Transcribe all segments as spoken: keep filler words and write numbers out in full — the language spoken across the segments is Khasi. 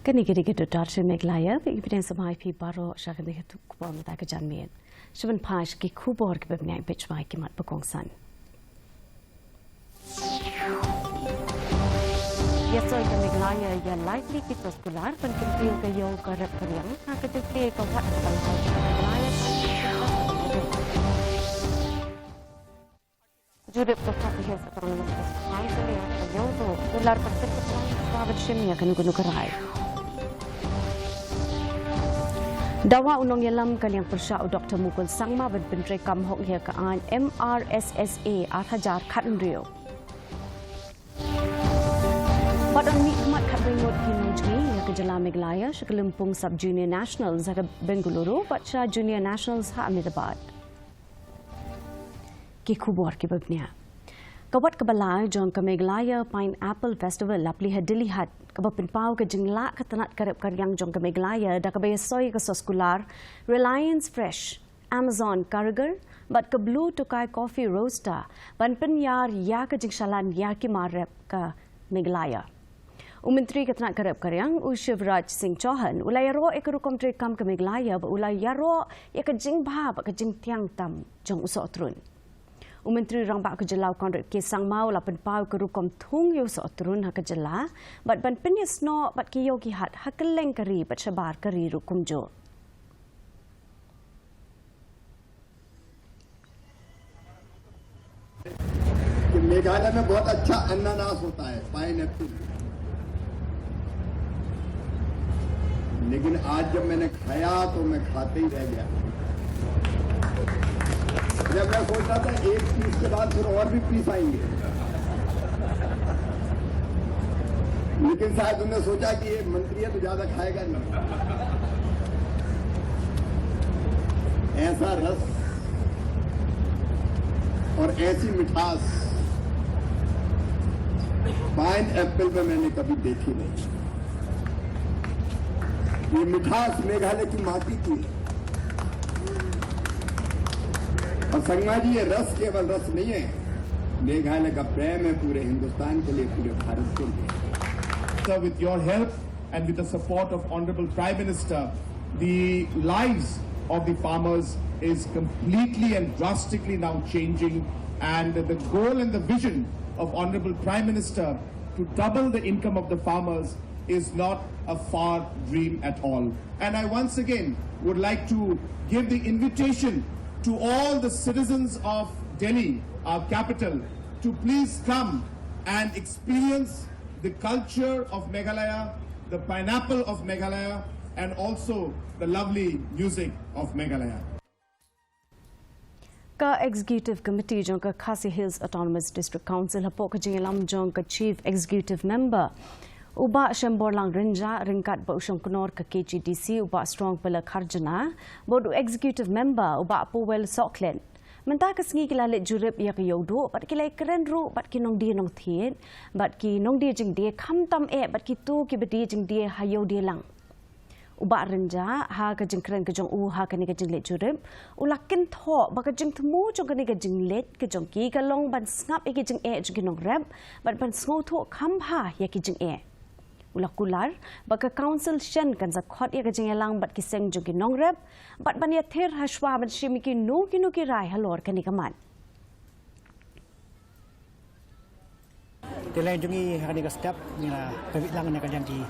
Kane ka dei ka Doordarshan Meghalaya, ba ngi pdiang samai phi baroh sha kane ka tu khubor mynta ka janmiet. Sha ban phai sha ki khubor kiba bniah, peit shuwa ki mat ba kongsan. Ïa soi ka Meghalaya ïa lai tylli ki soskular ban kyntiew ka ïew ka rep ka riang ha ka jingplie ka wat ka ban soi ka Meghalaya. Jurip ka Khasi Hills Autonomous District Council ïa ka ïew duh kular ka tip ka tlang ka ban shim ïa kano kano ka rai. Dawa u nongïalam ka liang pyrshah u Doktor Mukul Sangma ban pyntreikam hok ïa ka aiñ M R S S A ar hajar khathynriew. Bad yn mih khmat khatwei ngut ki nongjngi ïa ka jylla Meghalaya sha ka lympung Sub Junior Nationals ha ka Bengaluru bad sha Junior Nationals ha Ahmedabad. Ki khubor kiba bniah. Ka wat kaba lai jong ka Meghalaya Pineapple Festival la plie ha Dilli Haat, kaba pynpaw ka jinglah ka tnat ka rep ka riang jong ka Meghalaya da kaba ïa soi ka soskular Reliance Fresh, Amazon Karigar bad ka Blue Tokai Coffee Roaster ban pynïar ïa ka jingshalan ïa ki mar rep ka Meghalaya. U Myntri ka tnat ka rep ka riang, u Shivraj Singh Chouhan, u la ïaroh ïa ka rukom treikam ka Meghalaya bad u la ïaroh ïa ka jingbha bad ka jingtieng tam jong u Sohtrun. U Myntri Rangbah ka jylla u Conrad K Sangma u la pynpaw ka rukom thung ïa u Sohtrun ha ka jylla bad ban pynïasnoh bad ki ïew ki hat ha kylleng ka ri bad shabar ka ri ruh kumjuh. कि मेघालय में बहुत अच्छा अनानास होता है, पाइन एप्पल। लेकिन आज जब मैंने खाया तो मैं खाते ही रह गया। जब मैं सोच रहा था एक पीस के बाद फिर और भी पीस आएंगे, लेकिन शायद उन्होंने सोचा कि ये मंत्री है तो ज्यादा खाएगा नहीं। ऐसा रस और ऐसी मिठास पाइन एप्पल में मैंने कभी देखी नहीं। ये मिठास मेघालय की माटी की है। और संगमा जी, ये रस केवल रस नहीं है, मेघालय का प्रेम है पूरे हिंदुस्तान के लिए, पूरे भारत के लिए। So with your help and with the support of Honorable Prime Minister, the lives of the farmers is completely and drastically now changing, and the goal and the vision of Honorable Prime Minister to double the income of the farmers is not a far dream at all. And I once again would like to give the invitation to all the citizens of Delhi, our capital, to please come and experience the culture of Meghalaya, the pineapple of Meghalaya, and also the lovely music of Meghalaya. Ka Executive Committee jong ka Khasi Hills Autonomous District Council hapoh ka jingïalam jong ka Chief Executive Member u Bah Shemborlang Rynjah ryngkat bad u Shongknor ka K G D C u Bah Strong Pala Kharjana bad u Executive Member u Bah Powell Sohkhlet mynta ka sngi ki la leit jurip ïa ka ïew duh bad ki la kren ruh bad ki nongdie nongthied bad ki nongdie jingdie khamtam eh bad kito kiba die jingdie ha ïew die lang. U Bah Rynjah ha ka jingkren ka jong u ha kane ka jingleit jurip u la kynthoh ba ka jingthmu jong kane ka jingleit ka jong ki ka long ban sngap ïa ki jingeh jong ki nongrep bad ban sngewthuh kham bha ïa ki jingeh. U la kular ba ka Council shen kan sa khot ïa ka jingïalang bad ki seng jong ki nongrep bad ban ïathir ha shuwa ban shim ïa kino kino ki rai halor kane ka mat. Te leng jong ngi ha kane ka step ngi la pynbit lang na ka liang ki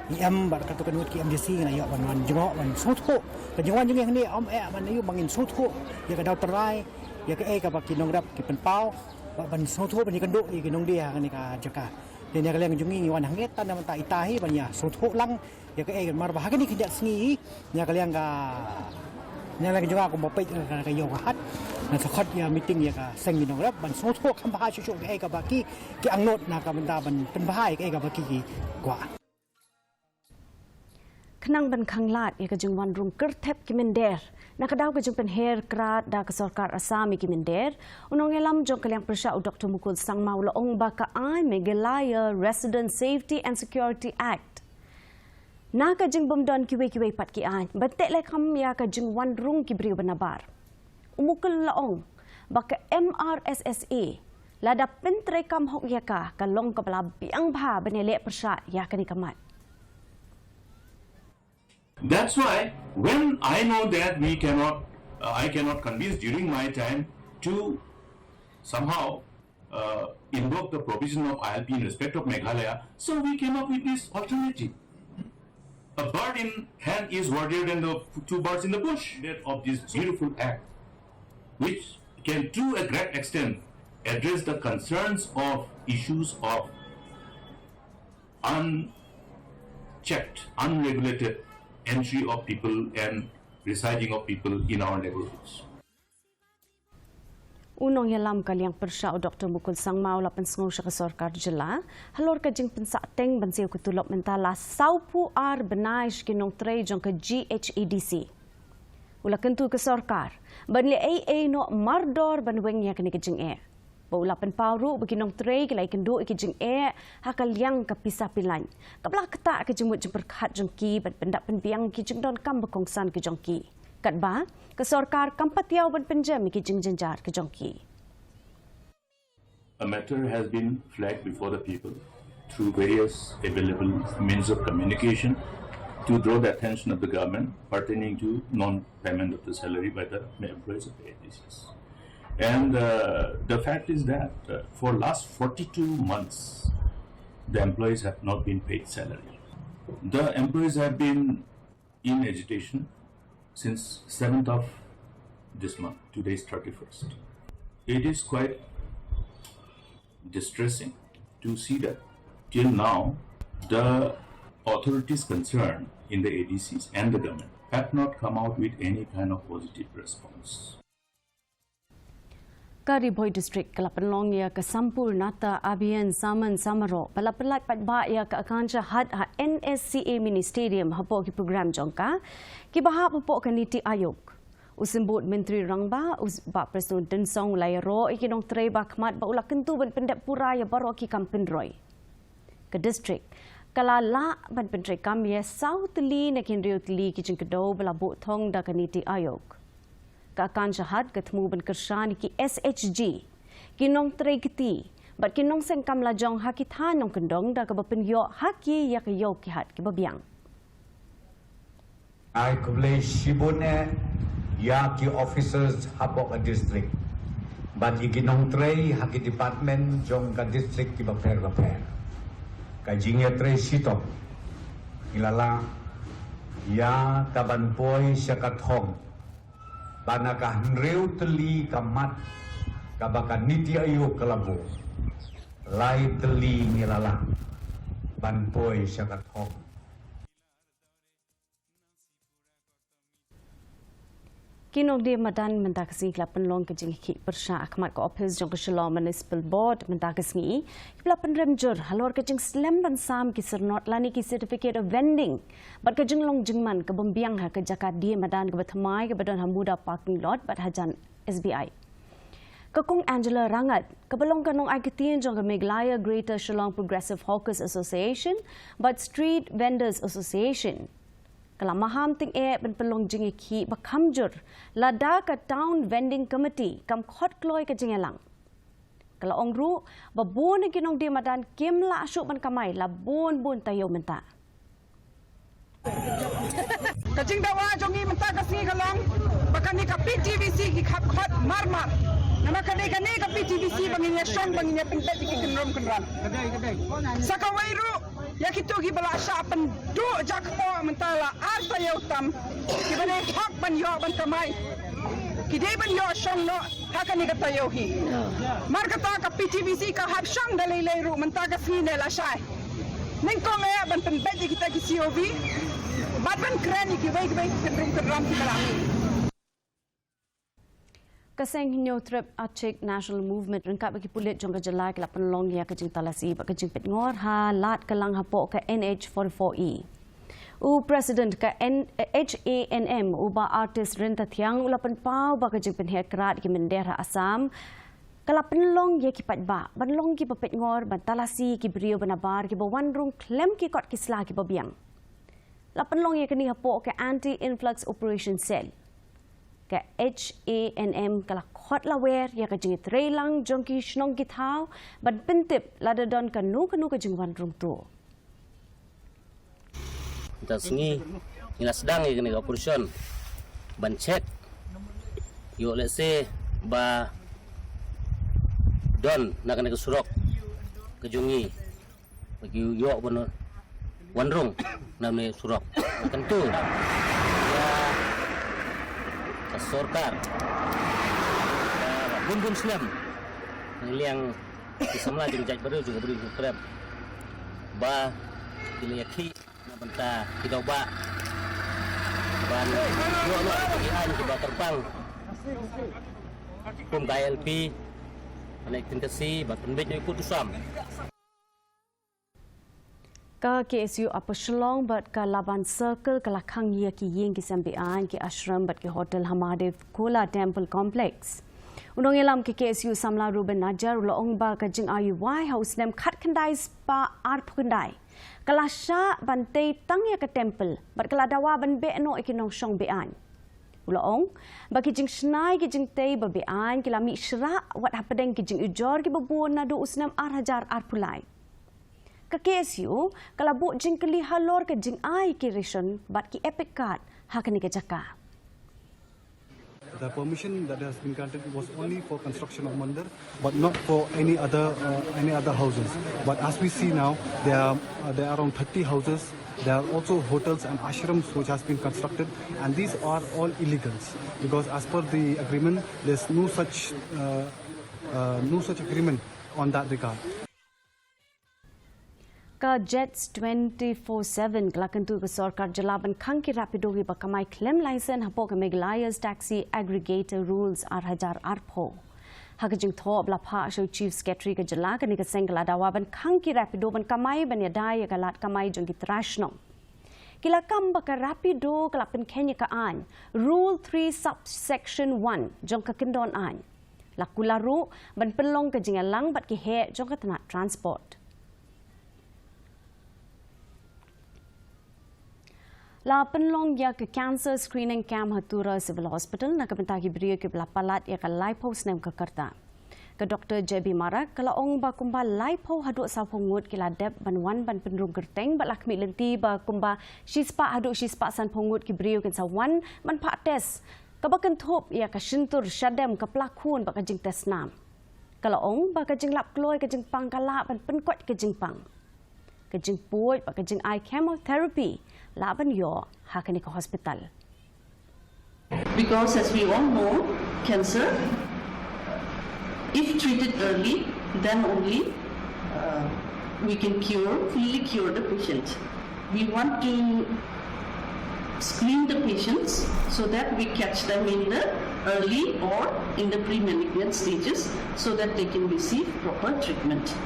E M bad katto katne ki M D C ngi la ïoh ban wan jngoh ban sngewthuh. Ka jingwan jong ngi hangne ym eh ban ïoh ban ngin sngewthuh ïa ka daw trai ïa kaei kaba ki nongrep ki pynpaw bad ban sngewthuh ban ïakynduh ïa ki nongdie ha kane ka jaka. Te na ka liang jong ngi ngi wan hangne tang namar ita hi ban ïa sngewthuh lang. Ïa kaei namar ba ha kane ka khyndiat sngi ïa ka liang ka, ïa ka liang jong nga kumba peit ka, ka ïew ka hat. Nga sa khot ïa meeting ïa ka seng ki nongrep ban sngewthuh kham bha shuh shuh kaei kaba ki, ki angnud na ka bynta ban pynbha ïa kaei kaba ki, ki kwah. Khnang ban khanglad ïa ka jingwan rung kyrthep ki mynder na ka daw ka jingpynher krad da ka sorkar Assam ïa ki mynder, u nongïalam jong ka liang pyrshah u Doktor Mukul Sangma u la ong ba ka aiñ Meghalaya Resident Safety and Security Act na ka jingbymdon kiwei kiwei pat ki aiñ ban teh lehkham ïa ka jingwan rung ki briew ba nabar. U Mukul u la ong ba ka M R S S A lada pyntreikam hok ïa ka, ka long kaba la biang bha ban ïaleh pyrshah ïa kane ka mat. That's why when I know that we cannot, uh, I cannot convince during my time to somehow uh, invoke the provision of I L P in respect of Meghalaya, so we came up with this alternative. A bird in hand is worthier than the two birds in the bush. Of this beautiful act, which can to a great extent address the concerns of issues of unchecked, unregulated entry of people and residing of people in our neighborhoods. U nongïalam ka liang pyrshah u Doktor Mukul Sangma u la pynsngew sha ka sorkar jylla halor ka jingpynsahteng ban siew ka tulop mynta la sawphew ar bnai sha ki nongtrei jong ka G H A D C. U la kyntu ka sorkar ban leh ei ei noh mardor ban weng ïa kane ka jingeh. Bad u la pynpaw ruh ba ki nongtrei ki la ïakynduh ïa ki jingeh ha ka liang ka pisa pilain, kaba la ktah ka jingmut jingpyrkhat jong ki ban pyndap pynbiang ïa ki jingdonkam ba kongsan ki jong ki. Katba ka sorkar kam pat ïoh ban pynjem ïa ki jingjynjar ki jong ki. A matter has been flagged before the people through various available means of communication to draw the attention of the government pertaining to non-payment of the salary by the employees of the A D Cs. And uh, the fact is that uh, for last forty-two months, the employees have not been paid salary. The employees have been in agitation since seventh of this month. Today is thirty-first. It is quite distressing to see that till now the authorities concerned in the A D Cs and the government have not come out with any kind of positive response. Ka Ri Bhoi District ka la pynlong ïa ka Sampoornata Abhiyan Samman Samaroh ba la pyllait paidbah ïa ka Akansha Haat ha N S C A Mini Stadium hapoh ki program jong ka kiba hap hapoh ka Niti Aayog. U Symbud Myntri Rangbah u Bah Prestone Tynsong u la ïaroh ïa ki nongtrei ba khmat bad u la kyntu ban pyndep pura ïa baroh ki kam pynroi. Ka district ka la lah ban pyntreikam ïa saw tylli na ki hynriew tylli ki jingkdew ba la buh thong da ka Niti Aayog. Ka Akansha Haat ka thmu ban kyrshan ïa ki S H G, ki nongtrei kti bad ki nongseng kam lajong ha ki thaiñ nongkyndong da kaba pynïoh ha ki ïa ka ïew ki hat kiba biang. Ai khublei shibun eh ïa ki officers hapoh ka district bad ïa ki nongtrei ha ki department jong ka district kiba pher ba pher. Ka jingïatrei shitom ngi la lah ïa ka ban poi sha ka thong ba na ka hynriew tylli ka mat kaba ka Niti Aayog ka la buh, lai tylli ngi la lah ban poi sha ka thong. Ki nongdie madan mynta ka sngi ki la pynlong ka jingïakhih pyrshah ha khmat ka ophis jong ka Shillong Municipal Board mynta ka sngi kiba la pynrem jur halor ka jingslem ban sam ki syrnod lane ki certificate of vending bad ka jinglong jingman ka bym biang ha ka jaka die madan kaba thymmai kaba don ha Muda parking lot bad hajan S B I. Ka Kong Angela Rangat kaba long ka nongai ktien jong ka Meghalaya Greater Shillong Progressive Hawkers Association bad Street Vendors Association ka la maham tyngeh ban pynlong jingïakhih ba kham jur lada ka Town Vending Committee kam khot kloi ka jingïalang. Ka la ong ruh ba bun ki nongdie madan kim lah shuh ban kamai la bun bun taïew mynta. Ka jingdawa jong ngi mynta ka sngi ka long ba kane ka P T V C ki khot khot mar mar. Namar ka dei kane ka P T V C ba ngin ïa shong ba ngin ïa pynbeit ïa ki kynrum kynram. Sa kawei ruh ïa kito kiba la shah pynduh jakpoh mynta la ar taïew tam kiba dei hok ban ïoh ban kamai. Ki dei ban ïoh shong noh ha kane ka taïew hi. Mar kata ka P T V C ka hap shong da lei lei ruh mynta ka sngi ne lashai. Nyngkong eh ban pynbeit ïa kita ki C O V bad ban kren ïa kiwei kiwei ki kynrum kynram kiba la mih. Ka seng Hynñiewtrep Achik National Movement ryngkat bad ki pulit jong ka jylla ki la pynlong ïa ka jingtalasi bad ka jingpeitngor ha lad ka lang hapoh ka N H forty-four E. U President ka N-, H A N M u Bah Artist Ryntathiang u la pynpaw ba ka jingpynheh krad ki mynder ha Assam ka la pynlong ïa ki paidbah ban long kiba peitngor ban talasi ki briew ba nabar kiba wan rung khlem ki kot ki sla kiba biang. La pynlong ïa kane hapoh ka Anti Influx Operation Cell. Ka H A N M ka la khot lawer ïa ka jingïatreilang jong ki shnong ki thaw ban pyntip lada don kano kano ka jingwan rung tuh. Mynta sngi Ngi la sdang ïa kane ka operation ban check ïoh lehse ba don na kane ka surok ka jong ngi ba ki ïoh ban wan rung na kane ka surok. Kyntu ïa ka sorkar ka bun bun snem na liang ki samla jong jait briew jong briew jong krem ba ki la ïakhih na bynta ki daw ba ban ïoh noh ki aiñ kiba kyrpang kum ka I L P, ban ïa ktien Khasi, ban pynbeit ïa u kut u sam. Ka K S U Upper Shillong bad ka Laban Circle ka la khang ïa ki ïing ki sem beaiñ, ki ashram bad ki hotel ha Mahadev Khola Temple Complex. U nongïalam ka K S U samla Ruben Najar u la ong ba ka jingai wai ha u snem khatkhyndai spah arphew khyndai ka la shah ban tei tang ïa ka temple bad ka la dawa ban beh noh ïa ki nongshong beaiñ. U la ong ba ki jingshna ïa ki jingtei ba beaiñ ki la mih shrah wat hapdeng ki jingujor kiba bun naduh u snem ar hajar arphew lai. Ka K S U ka la buh jingkylli halor ka jingai ki ration bad ki EPIC card ha kane ka jaka. The permission that has been granted was only for construction of mandir, but not for any other, uh, any other houses. But as we see now, there are, uh, there are around thirty houses. There are also hotels and ashrams which has been constructed, and these are all illegals because as per the agreement, there's no such, uh, uh, no such agreement on that regard. Ka Jets twenty-four seven ka la kyntu ka sorkar jylla ban khang ki Rapido kiba kamai khlem laisen hapoh ka Meghalaya's Taxi Aggregator Rules ar hajar arphew. Ha ka jingthoh ba la phah sha u Chief Secretary ka jylla, kane ka seng ka la dawa ban khang ki Rapido ban kamai ban ïada ïa ka lad kamai jong ki trai shnong. Ki la kam ba ka Rapido ka la pynkheiñ ïa ka aiñ Rule three subsection one jong ka kyndon aiñ. La kular ruh ban pynlong ka jingïalang bad ki heh jong ka tnat transport. La pynlong ïa ka cancer screening camp ha Tura Civil Hospital na ka bynta ki briew kiba la palat ïa ka laiphew snem ka rta. Ka Doktor J B Marak ka la ong ba kumba laiphew haduh sawphew ngut ki la dep ban wan ban pynrung kyrteng bad la khmih lynti ba kumba shispah haduh shispah sanphew ngut ki briew kin sa wan ban phah test, kaba kynthup ïa ka shyntur, shadem, ka plakhun bad ka jingtest nam. Ka la ong ba ka jinglap kloi ka jingpang ka lah ban pynkoit ka jingpang. Ka jingpud bad ka jingai chemotherapy lah ban ïoh ha kane ka hospital. Because as we all know, cancer, if treated early, then only, uh, we can cure, fully cure the patient. We want to screen the patients so that we catch them in the early or in the pre-malignant stages so that they can receive proper treatment.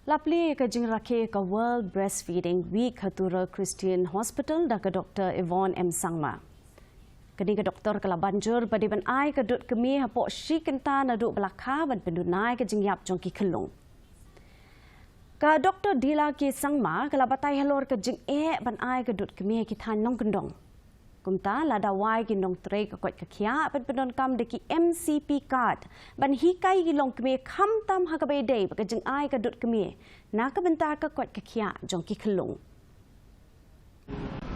La plie ïa ka jingrakhe ka World Breastfeeding Week ha Tura Christian Hospital da ka Doktor Yvonne M Sangma. Kane ka doktor ka la ban jur ba dei ban ai ka dud kmie hapoh shi kynta naduh ba la kha ban pynduna ïa ka jingïap jong ki khyllung. Ka Doktor Dila K Sangma ka la batai halor ka jingeh ban ai ka dud kmie ha ki thaiñ nongkyndong. Kumta la dawa ïa ki nongtrei ka koit ka khiah ban pyndonkam da ki M C P card ban hikai ïa ki longkmie khamtam ha kaba ïadei bad ka jingai ka dud kmie na ka bynta ka koit ka khiah jong ki khyllung.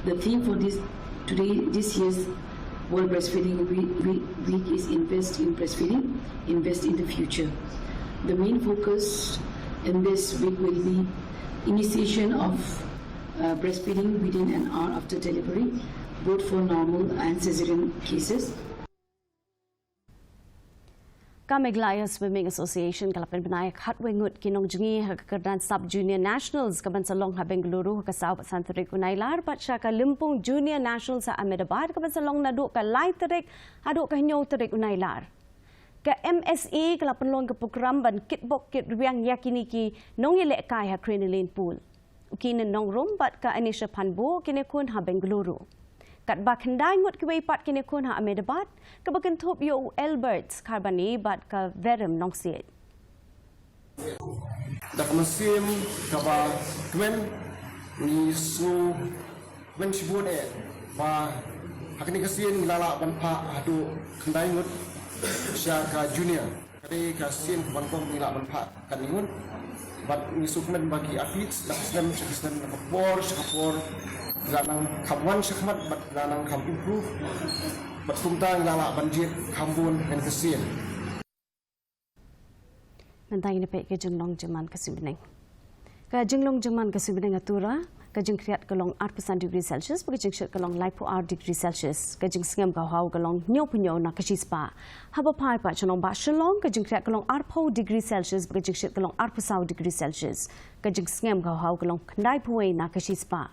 The theme for this today, this year's World Breastfeeding Week, Week, Week is Invest in Breastfeeding, Invest in the Future. The main focus in this week will be initiation of, uh, breastfeeding within an hour after delivery, both for normal and cesarean cases. Ka Meghalaya Swimming Association ka la pynbna ïa khatwei ngut ki nongjngi ha ka kyrdan Sub Junior Nationals ka ban sa long ha Bengaluru ha ka saw bad san tarik u Nailar, bad sha ka Lympung Junior Nationals ha Ahmedabad ka ban sa long naduh ka lai tarik haduh ka hynñiew tarik u Nailar. Ka M S A ka la pynlong ka program ban kitbok kitrwiang ïa kine ki nongïalehkai ha Crinoline Pool. U Keenan Nongrum bad ka Anisha Phanbo kine khun ha Bengaluru. Katba khyndai ngut kiwei pat kine khun ha Ahmedabad, kaba kynthup ïa u Albert Kharbani bad ka Verem Nongsiej. Da ka mynsiem kaba kmen, ngi sngew kmen shibun eh ba ha kane ka sien ngi la lah ban phah haduh khyndai ngut sha ka junior. Ka dei ka sien kaba nyngkong ngi lah ban phah katne ngut. Bad ngi sngewkmen ba ki athletes na ka snem sha ka snem, na ka por sha ka por, la nang kham wan shakhmat bad la nang kham improve. Bad kumta ngi la lah ban jied kham bun ha kane ka sien. Mynta ngin ïa peit ka jinglong jingman ka suiñ bneng. Ka jinglong jingman ka suiñ bneng ha Tura, ka jingkhriat ka long arphew san degree Celsius, bad ka jingshit ka long laiphew ar degree Celsius. Ka jingsngem ka hau ka long hynñiewphew hynñiew na ka shispah. Haba phai pat sha nongbah Shillong, ka jingkhriat ka long arphew degree Celsius, bad ka jingshit ka long arphew saw degree Celsius. Ka jingsngem ka hau ka long khyndaiphew wei na ka shispah.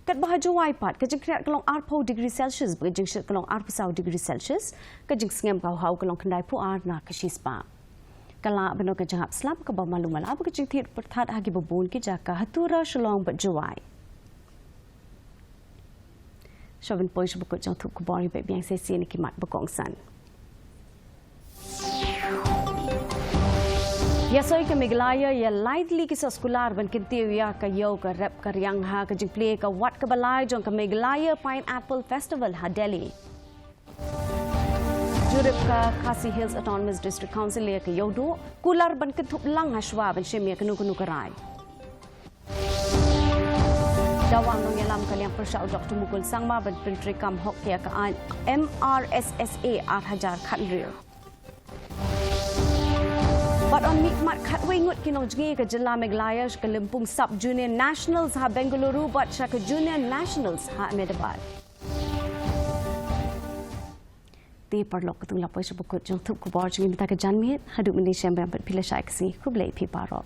Katba ha Jowai pat, ka jingkhriat ka long arphew degree Celsius, bad ka jingshit ka long arphew saw degree Celsius, ka jingsngem ka hau ka long khyndaiphew ar na ka shispah. Ka lah ban long ka jinghap slap kaba malu mala, bad ka jingthied pyrthat ha kiba bun ki jaka ha Tura, Shillong bad Jowai. Shuwa ban poi sha ba kut jong thup khubor, ïa peit biang shisien ki mat ba kongsan. Ïa soi ka Meghalaya ïa lai tylli ki soskular ban kyntiew ïa ka ïew ka rep ka riang ha ka jingplie ka wat kaba lai jong ka Meghalaya Pineapple Festival ha Delhi. Jurip ka Khasi Hills Autonomous District Council ïa ka ïew duh, kular ban kynthup lang ha shuwa ban shim ïa kano kano ka rai. Dawa nongïalam ka liang pyrshah u Doktor Mukul Sangma ban pyntreikam hok ïa ka aiñ M R S S A ar hajar khathynriew. Bad yn mihkhmat khatwei ngut ki nongjngi ka jylla Meghalaya sha ka lympung Sub Junior Nationals ha Bengaluru bad sha ka Junior Nationals ha Ahmedabad. Te paralok, katto la poi sha ba kut jong thup khubor jong ngi mynta ka janmiet, haduh mynne shem biang pat phi la shai ka sngi, khublei phi baroh.